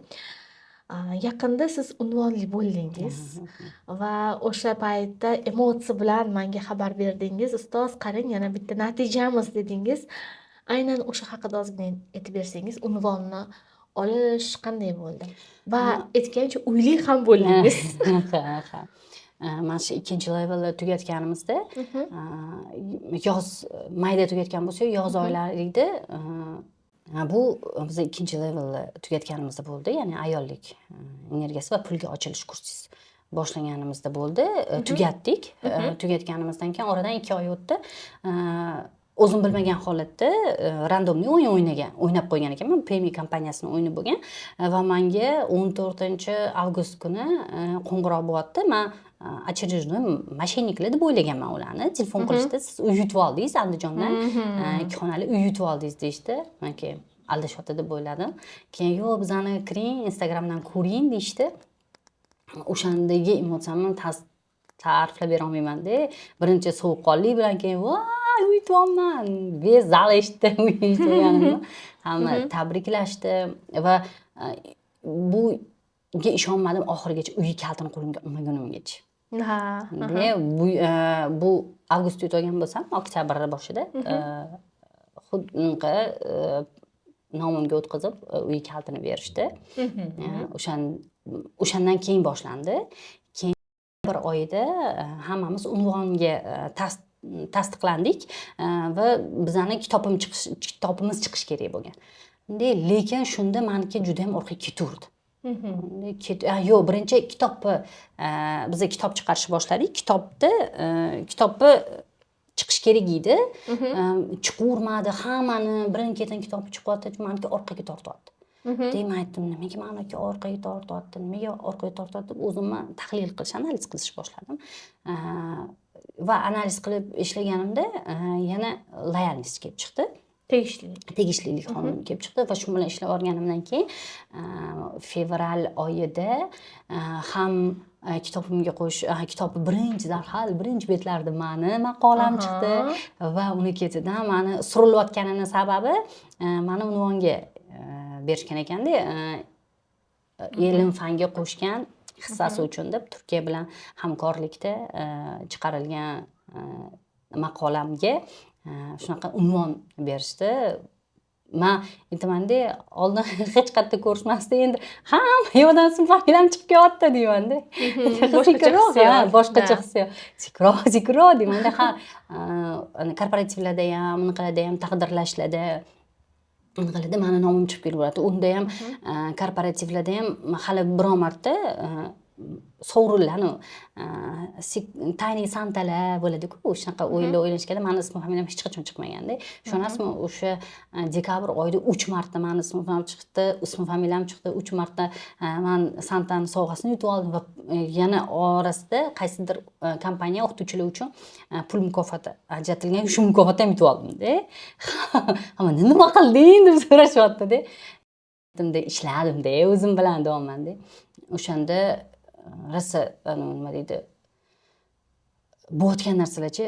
Yaqinda siz unvonli bo'ldingiz va o'sha paytda emotsiya bilan menga xabar berdingiz. Ustoz, qarang, yana bitta natijamiz dedingiz. Aynan o'sha haqida ozgina aytib bersangiz, unvonni olish qanday bo'ldi? Va aytgancha uyli ham bo'ldingiz. Ha. Mana shu ikkinchi levelni tugatganimizda, yoz, mayda tugatgan bo'lsak, yoz oylari edi. Bu biz ikkinchi levelni tugatganimizda bo'ldi, ya'ni ayollik energiyasi va pulga ochilish kursingiz boshlaganimizda bo'ldi. Tugatdik. Tugatganimizdan keyin oradan 2 oy o'tdi. O'zim bilmagan holatda рандомный o'yin o'ynagan, o'ynab qo'ygan ekanman. Payme kompaniyasini o'yini bo'lgan va manga 14-avgust kuni qo'ng'iroq bo'lyapti. Man очередной мошенник lar deb o'ylaganman ularni. Telefon qilishdi, siz uy yutib oldingiz Andijondan, ikki xonali uy yutib oldingiz deyishdi. Man keyin aldashyapti deb o'yladim. Keyin yo'q, bizani kiring, Instagramdan ko'ring deyishdi. O'shandagi emotsiyamni ta'riflab berolmaymanda. Birinchi sovuqqonlik bilan, keyin voy, uyutyapman, весь zal eshitdi uy yutganimni, hamma tabriklashdi va bunga ishonmadim oxirigacha, uy kalitini qo'limga olmagunimgacha. De, bu avgustda yutgan bo'lsam, oktyabr boshida xuddi nomimga o'tkazib, uy kalitini berishdi. O'shandan keyin boshlandi. Keyin bir oyda hammamiz unvonga tasdiqlandik va bizani kitobim chiqish, kitobimiz chiqishi kerak bo'lgan. Lekin shunda maniki juda ham orqaga ketaverdi. Yo'q, birinchi kitobni, biza kitob chiqarishni boshladik. Kitobni chiqish kerak edi. Chiqavermadi, hammani birin ketin kitobi chiqyapti, maniki orqaga tortyapti. Demak, aytdim, nimaga maniki orqaga tortyapti, nimaga orqaga tortyapti deb o'zimni tahlil qilish, analiz qilishni boshladim. Va analiz qilib ishlaganimda yana лояльность kelib chiqdi. Tegishlilik. Tegishlilik qonuni kelib chiqdi va shu bilan ishlab olganimdan keyin fevral oyida ham Kitobimga qo'yish, kitobni birinchi, darhol birinchi betlarida mani maqolam chiqdi va uni ketidan mani surilayotganini sababi mani unvonga berishgan ekanda, ilm fanga qo'shgan hissasi uchun deb Turkiya bilan hamkorlikda chiqarilgan maqolamga shunaqa unvon berishdi. Man aytamanda, oldin hech qayerda ko'rishmasdi, endi hamma yoqdan ism familiyam chiqib kelyapti deymanda. Boshqacha hissiyot. Boshqacha hissiyot, sekinroq, sekinroq deymanda. Ha, korporativlarda ham, bunaqalarda ham, taqdirlashlarda, bunaqalarda mani nomim chiqib kelaveradi. Unda ham, korporativlarda ham hali biron marta sovrinlarni, тайный Santalar bo'ladiku, shunaqa o'yinlar o'ynashganda mani ismim, familiyam hech qachon chiqmaganda. Ishonasizmi, o'sha dekabr oyida uch marta mani ismim ham chiqdi, ismi familiyam chiqdi uch marta. Man Santani sovg'asini yutib oldim va yana orasida qaysidir kompaniya o'qituvchilar uchun pul mukofoti ajratilgan, shu mukofotni ham yutib oldimda. Hamma "Nima qilding?" deb so'rashyaptida. Ishladimda o'zim bilan deyapmanda. O'shanda rosa, nima deydi, bo'layotgan narsalarchi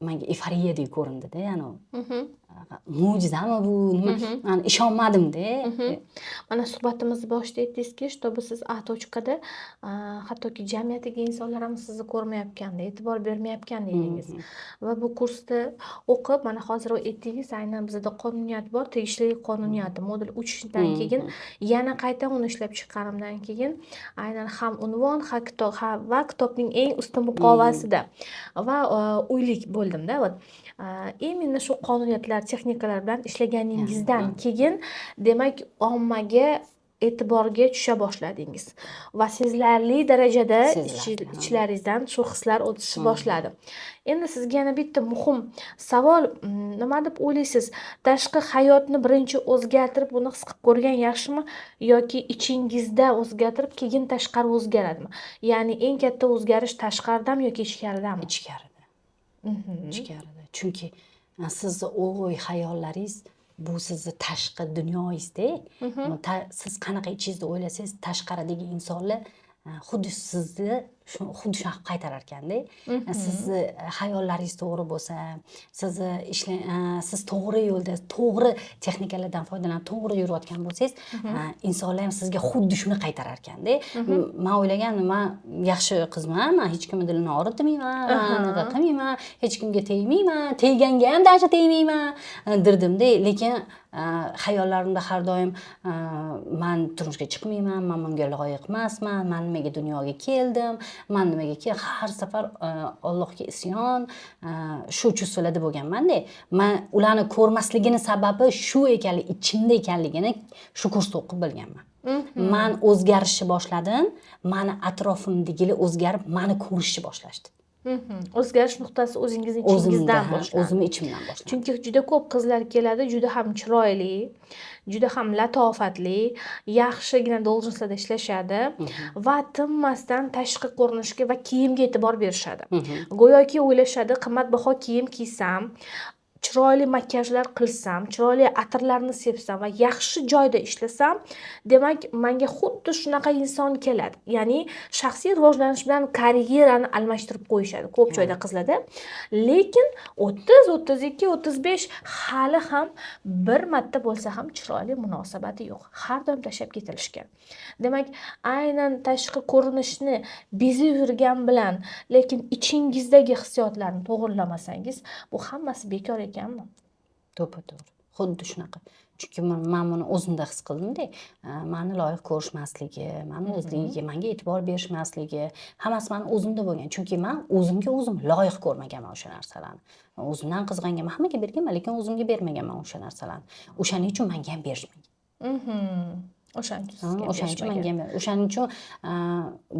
manga eyforiyadek ko'rindida. Anavi mo'jizami bu, nima, man ishonmadimda. Mana suhbatimizni boshida aytdingizki, чтобы siz A точка da, hattoki jamiyatdagi insonlar ham sizni ko'rmayotganda, e'tibor bermayotgan dedingiz. Va bu kursda o'qib, mana hozir aytdingiz, aynan bizada qonuniyat bor, tegishli qonuniyati modul 3dan keyin yana qayta uni ishlab chiqqanimdan keyin aynan ham unvon, ha kitob va kitobning eng usti muqovasida va uylik bo'ldimda. Вот именно shu qonuniyatlar, texnikalar bilan ishlaganingizdan keyin, demak, ommaga e'tiborga tusha boshladingiz va sezilarli darajada ichlaringizdan shu hislar o'tishni boshladi. Endi sizga yana bitta muhim savol: nima deb o'ylaysiz, tashqi hayotni birinchi o'zgartirib, buni his qilib ko'rgan yaxshimi yoki ichingizda o'zgartirib, keyin tashqari o'zgaradimi? Ya'ni eng katta o'zgarish tashqaridami yoki ichkaridami? Ichkarida. Ichkarida, chunki sizni o'y xayollaringiz bu sizni tashqi dunyoyingizda. Siz qanaqa ichingizda o'ylasangiz, tashqaridagi insonlar xuddi sizni xuddi shunaqa qilib qaytarar ekanda. Sizni xayollaringiz to'g'ri bo'lsa, sizni siz to'g'ri yo'lda, to'g'ri texnikalardan foydalanib, to'g'ri yurayotgan bo'lsangiz, insonlar ham sizga xuddi shuni qaytarar ekanda. Man o'ylagandim, man yaxshi qizman, man hech kimni dilini og'ritmayman, man anaqa qilmayman, hech kimga tegmayman, teganga ham даже tegmayman dirdimda. Lekin xayollarimda har doim man turmushga chiqmayman, man bunga loyiq emasman, man nimaga dunyoga keldim, man nimaga har safar Allohga isyon, shu чувство larda bo'lganmanda. Man ularni ko'rmasligini sababi shu ekanligi, ichimda ekanligini shu kursda o'qib bilganman. Man o'zgarishni boshladim, mani atrofimdagilar o'zgarib, mani ko'rishni boshlashdi. O'zgarish nuqtasi o'zingizni O'zimda, ichingizdan ha, boshlandi. O'zimni ichimdan boshlandi. Chunki juda ko'p qizlar keladi, juda ham chiroyli, juda ham latofatli, yaxshigina должность larda ishlashadi va tinmasdan tashqi ko'rinishga va kiyimga e'tibor berishadi. Go'yoki o'ylashadi, qimmatbaho kiyim kiysam, chiroyli makiyajlar qilsam, chiroyli atirlarni sepsam va yaxshi joyda ishlasam, demak, manga xuddi shunaqa inson keladi. Ya'ni shaxsiy rivojlanish bilan karyerani almashtirib qo'yishadi ko'p joyda qizlarda. Lekin 30, 32, 35, hali ham bir marta bo'lsa ham chiroyli munosabati yo'q. Har doim tashlab ketilishgan. Demak, aynan tashqi ko'rinishni bezab yurgan bilan, lekin ichingizdagi hissiyotlarni to'g'rilamasangiz, bu hammasi bekor ekanmi? To'ppa to'g'ri, xuddi shunaqa. Chunki man buni o'zimda his qildimda. Mani loyiq ko'rishmasligi, mani o'zligiga, manga e'tibor berishmasligi, hammasi mani o'zimda bo'lgan. Chunki man o'zimga o'zim loyiq ko'rmaganman o'sha narsalarni. O'zimdan qizg'anganman, hammaga berganman, lekin o'zimga bermaganman o'sha narsalarni. O'shaning uchun manga ham berishmagan. O'shaning uchun sizga O'shaning uchun berishmagan. manga ham, o'shaning uchun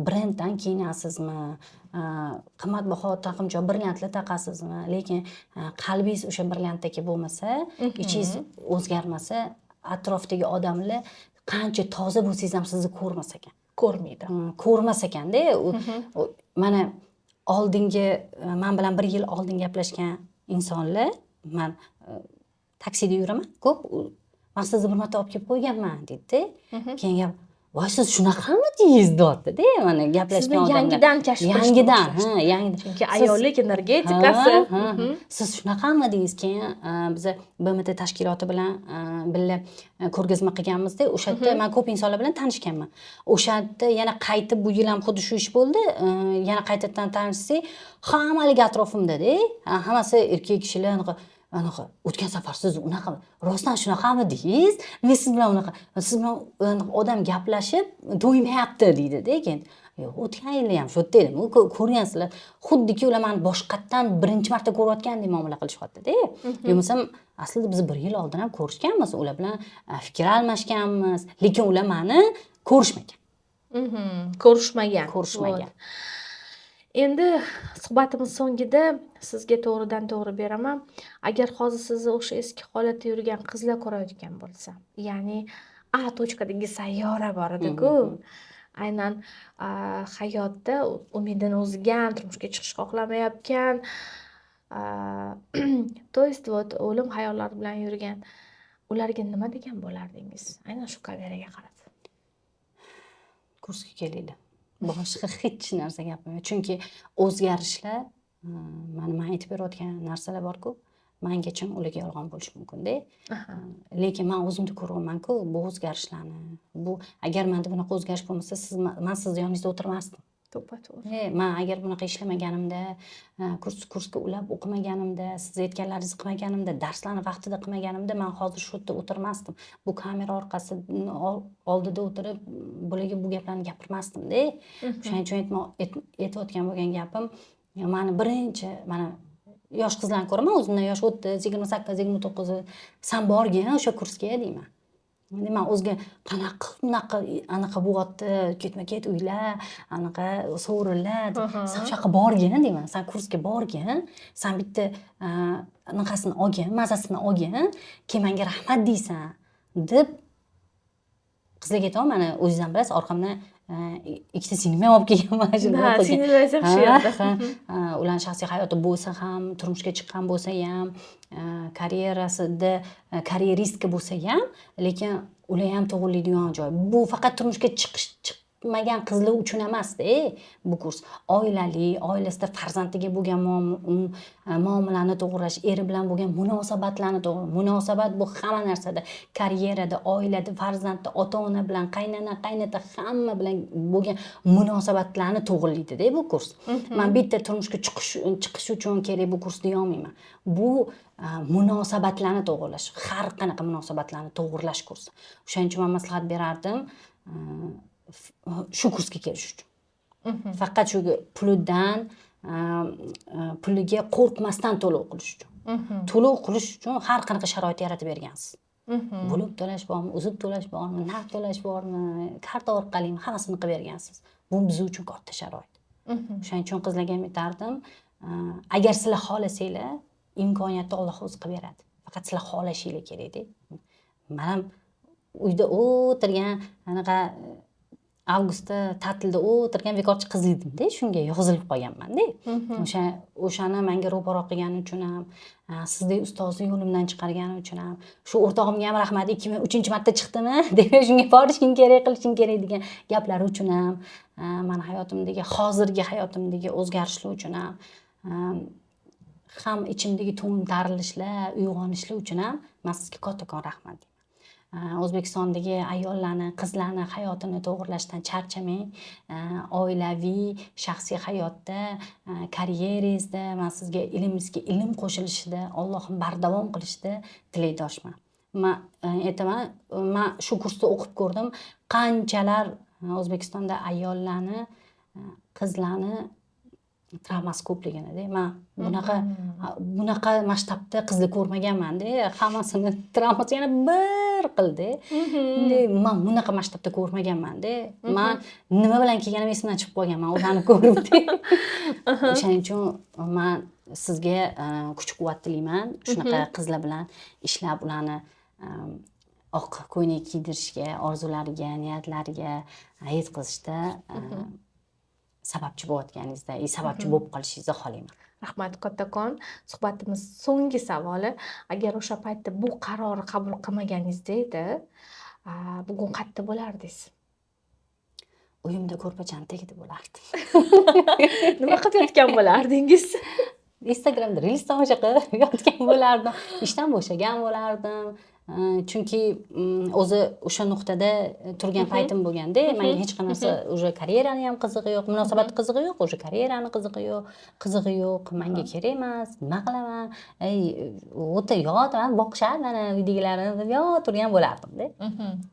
brenddan kiyinasizmi, qimmatbaho taqinchoq, brilliantlar taqasizmi, lekin qalbingiz o'sha brilliantdagi bo'lmasa, ichingiz o'zgarmasa, atrofdagi odamlar qancha toza bo'lsangiz ham sizni ko'rmas ekan. Ko'rmaydi. Ko'rmas ekanda. Mana oldingi, man bilan bir yil oldin gaplashgan insonlar, man taksida yuraman ko'p, "Man sizni bir marta olib kelib qo'yganman", deydida. Keyin gap Voy, siz shunaqamidingiz, deyapti-da, mana gaplashgan Sizni odamlar. yangidan kashf qilishni Yangidan, ha, boshlashdi. yangidan. Chunki ayollik energetikasi. Ha. Siz shunaqamidingiz? Keyin biza BMT tashkiloti bilan birga ko'rgazma qilganmizda, o'sha yerda man ko'p insonlar bilan tanishganman. O'sha yerda yana qaytib bu yil ham xuddi shu ish bo'ldi. Yana qaytadan tanishsak, hammaligi atrofimda-da, hammasi erkak kishilar, anaqa o'tgan safar siz unaqa, rostdan shunaqamidingiz? Men siz bilan unaqa, siz bilan anaqa odam gaplashib to'ymayapti, deydi-da keyin. Yo'q, o'tgan yili ham shu yerda edim. U ko'rgansizlar. Xuddiki ular mani boshqatdan birinchi marta ko'rayotgandek muomala qilishyapti-da. Bo'lmasam aslida biz bir yil oldin ham ko'rishganmiz, ular bilan fikr almashganmiz, lekin ular mani ko'rishmagan. Ko'rishmagan. Ko'rishmagan. Вот. Endi suhbatimiz so'ngida sizga to'g'ridan to'g'ri beraman. Agar hozir sizni o'sha eski holatda yurgan qizlar ko'rayotgan bo'lsa, ya'ni A точка dagi sayyora bor edi-ku. Aynan hayotda umidini uzgan, turmushga chiqish xohlamayotgan, то есть вот o'lim xayollari bilan yurgan. Ularga nima degan bo'lardingiz? Aynan shu kameraga qarab. Kursga kelinglar. Boshqa hech narsa gapirmayman. Chunki o'zgarishlar, mana man aytib berayotgan narsalar bor-ku, mangachun ularga yolg'on bo'lishi mumkin-da. Lekin man o'zimda ko'ryapman-ku bu o'zgarishlarni. Bu agar menda bunaqa o'zgarish bo'lmasa, man sizni yoningizda o'tirmasdim. To'ppa to'g'ri. Man agar bunaqa ishlamaganimda, kursga ulab o'qimaganimda, siz aytganlaringizni qilmaganimda, darslarni vaqtida qilmaganimda, man hozir shu yerda o'tirmasdim. Bu kamera orqasi oldida o'tirib, bularga bu gaplarni gapirmasdim-da. O'shaning uchun aytayotgan bo'lgan gapim, mani birinchi, mana yosh qizlarni ko'raman, o'zimdan yosh 30, 28, 29, san borgin o'sha kursga, deyman. Man o'ziga qanaqa qilib bunaqa anaqa bo'lyapti, ketma ket uylar, anaqa sovrinlar. San o'sha yoqqa borgin, deyman, san kursga borgin, san bitta anaqasini olgin, mazasini olgin, keyin manga rahmat deysan, deb qizlarga aytaman. Mana, o'zingiz ham bilasiz, orqamdan ikkita singlim ham olib kelganman shuni Ha, o'qigan. Singillaringiz ham shu yerda. Ha, ularni shaxsiy hayoti bo'lsa ham, turmushga chiqqan bo'lsa ham, karyerasida карьеристка bo'lsa ham, lekin ular ham to'g'rilaydigan joy. Bu faqat turmushga chiqish chiqmagan qizlar uchun emasda bu kurs. Oilali, oilasida farzandiga bo'lgan muomalani to'g'rilash, eri bilan bo'lgan munosabatlarni to'g'ri. Munosabat bu hamma narsada, karyerada, oilada, farzandda, ota-ona bilan, qaynona, qaynota, hamma bilan bo'lgan munosabatlarni to'g'rilaydi-da bu kurs. Man bitta turmushga chiqish uchun kerak bu kurs deya olmayman. Bu munosabatlarni to'g'rilash, har qanaqa munosabatlarni to'g'rilash kursi. O'shaning uchun man maslahat berardim, shu kursga kelish uchun. Faqat shu pulidan, puliga qo'rqmasdan to'lov qilish uchun. To'lov qilish uchun har qanaqa sharoit yaratib bergansiz. Bo'lib to'lash bormi, uzib to'lash bormi, naqd to'lash bormi, karta orqalimi, hammasini qilib bergansiz. Bu biz uchun katta sharoit. O'shaning uchun qizlarga ham aytardim, agar sizlar xohlasanglar, imkoniyatni Alloh o'zi qilib beradi. Faqat sizlar xohlashinglar kerakda. Man ham uyda o'tirgan, anaqa avgustda ta'tilda o'tirgan bekorchi qiz edimda, shunga yozilib qolganman-da. O'shani menga ro'paro qilgani uchun ham, sizdek ustozni yo'limdan chiqargani uchun ham, shu o'rtog'imga ham rahmat, ikki, uchinchi marta chiqdimi, demak shunga borishing kerak, qilishing kerak degan gaplari uchun ham, mani hayotimdagi, hozirgi hayotimdagi o'zgarishlar uchun ham, ham ichimdagi to'ntarilishlar, uyg'onishlar uchun ham man sizga kattakon rahmat deyman. O'zbekistondagi ayollarni, qizlarni hayotini to'g'irlashdan charchamang. Oilaviy, shaxsiy hayotda, karyeringizda man sizga ilmingizga ilm qo'shilishida, Allohim bardavom qilishida tilakdoshman. Man aytaman, man shu kursda o'qib ko'rdim, qanchalar O'zbekistonda ayollarni, qizlarni travmasi ko'pligini. Man bunaqa masshtabda qizni ko'rmaganmanda, hammasini travmasi yana bir xilda. Man bunaqa masshtabda ko'rmaganmanda. Man nima bilan kelganim esimdan chiqib qolganman ularni ko'rib. O'shaning uchun man sizga kuch quvvat tilayman, shunaqa qizlar bilan ishlab, ularni oq ko'ylak kiydirishga, orzulariga, niyatlariga yetkazishda sababchi bo'layotganingizda и sababchi bo'lib qolishingizni xohlayman. Rahmat kattakon. Suhbatimiz so'nggi savoli: agar o'sha paytda bu qarorni qabul qilmaganingizda edi, bugun qayerda bo'lardingiz? Uyimda ko'rpachani tagida bo'lardim. Nima qilib yotgan bo'lardingiz? Instagramda reels tomosha qilib yotgan bo'lardim. Ishdan bo'shagan bo'lardim. Chunki o'zi o'sha nuqtada turgan paytim bo'lganda, menga hech qanaqasi уже karyerani ham qizig'i yo'q, munosabat qizig'i yo'q, уже karyerani qizig'i yo'q, menga kerak emas, nima qilaman, ey, o'ta yot, boqishadi mana uydagilarim deb yotavergan bo'lardimda.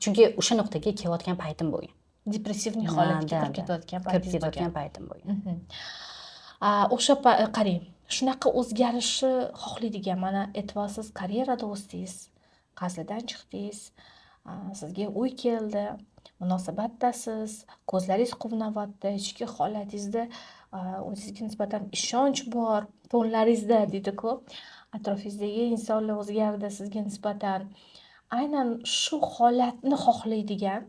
Chunki o'sha nuqtaga kelayotgan paytim bo'lgan. Depressivniy holatga kirib ketayotgan paytingiz kirib ketayotgan paytim bo'lgan. O'sha qarang, shunaqa o'zgarishni xohlaydigan, mana aytyapsiz, karyerada o'sdingiz, qarzlardan chiqdingiz, sizga uy keldi, munosabatdasiz, ko'zlaringiz quvnayapti, ichki holatingizda o'zingizga nisbatan ishonch bor, tonlaringizda deydi-ku, atrofingizdagi insonlar o'zgardi sizga nisbatan. Aynan shu holatni xohlaydigan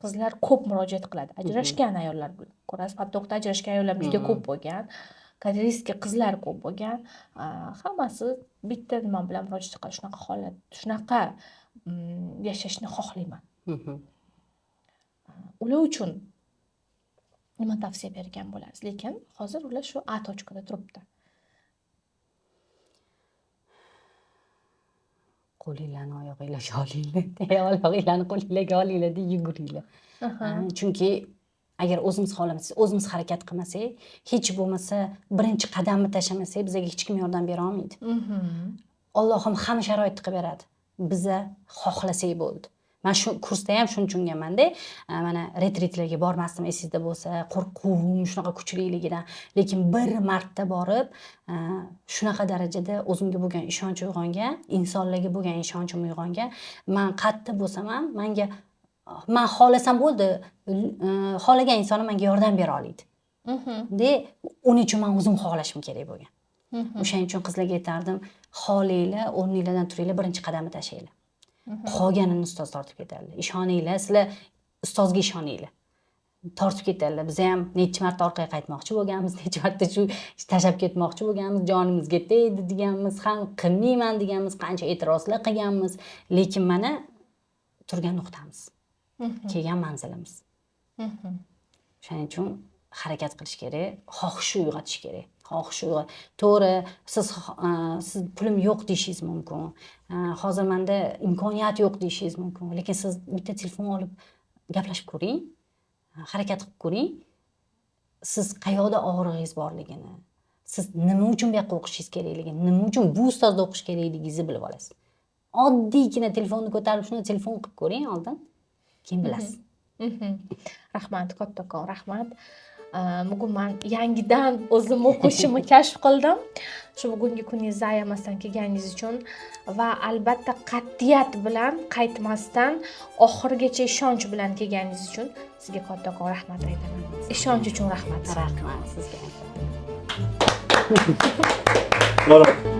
qizlar ko'p murojaat qiladi. Ajrashgan ayollar, ko'rasiz, поток da ajrashgan ayollar juda ko'p bo'lgan, karyeristka qizlar ko'p bo'lgan. Hammasi bitta nima bilan murojaat qiladi, shunaqa holat, shunaqa yashashni xohlayman. Ular uchun nima tavsiya bergan bo'larsiz? Lekin hozir ular shu A точка da turibdi. Qo'linglarni oyog'inglarga olinglar, oyog'inglarni qo'linglarga olinglar deb yuguringlar. Chunki agar o'zimiz xohlamasak, o'zimiz harakat qilmasak, hech bo'lmasa birinchi qadamni tashlamasak, bizga hech kim yordam bera olmaydi. Allohim hamma sharoitni qilib beradi. Biza xohlasak bo'ldi. Men shu kursda ham shuni tushunganman-da, mana retritlarga bormasdim, esingizda bo'lsa, qo'rquvim shunaqa kuchliligidan, lekin bir marta borib, shunaqa darajada o'zimga bo'lgan ishonch uyg'ongan, insonlarga bo'lgan ishonchim uyg'ongan. Men qayerda bo'lsam ham, menga men xohlasam bo'ldi, xohlagan insonim menga yordam bera oladi. De, uning uchun men o'zim xohlashim kerak bo'lgan. O'shaning uchun qizlarga aytardim, xohlanglar, o'rninglardan turinglar, birinchi qadamni tashlanglar. Qolganini ustoz tortib ketadilar. Ishoninglar, sizlar ustozga ishoninglar. Tortib ketadilar. Biz ham necha marta orqaga qaytmoqchi bo'lganmiz, necha marta shu tashlab ketmoqchi bo'lganmiz, jonimizga tegdi deganmiz, ham qilmayman deganmiz, qancha e'tirozlar qilganmiz, lekin mana turgan nuqtamiz. Kelgan manzilimiz. Shuning uchun harakat qilish kerak, xohishni uyg'otish kerak. Xohish uyg'ot. To'g'ri, siz pulim yo'q deyishingiz mumkin. Hozir menda imkoniyat yo'q deyishingiz mumkin. Lekin siz bitta telefon olib gaplashib ko'ring, harakat qilib ko'ring. Siz qayoqda og'rig'ingiz borligini, siz nima uchun bu yoqqa o'qishingiz kerakligini, nima uchun bu ustozda o'qish kerakligingizni bilib olasiz. Oddiygina telefonni ko'tarib shuni telefon qilib ko'ring oldin, keyin bilasiz. Rahmat, kattakon rahmat. Bugun men yangidan o'zim o'qishimni kashf qildim. Shu bugungi kuningizni ayamasdan kelganingiz uchun va albatta qat'iyat bilan qaytmasdan oxirigacha ishonch bilan kelganingiz uchun sizga kattakon rahmat aytaman. Ishonch uchun rahmat. Rahmat sizga. Rahmat.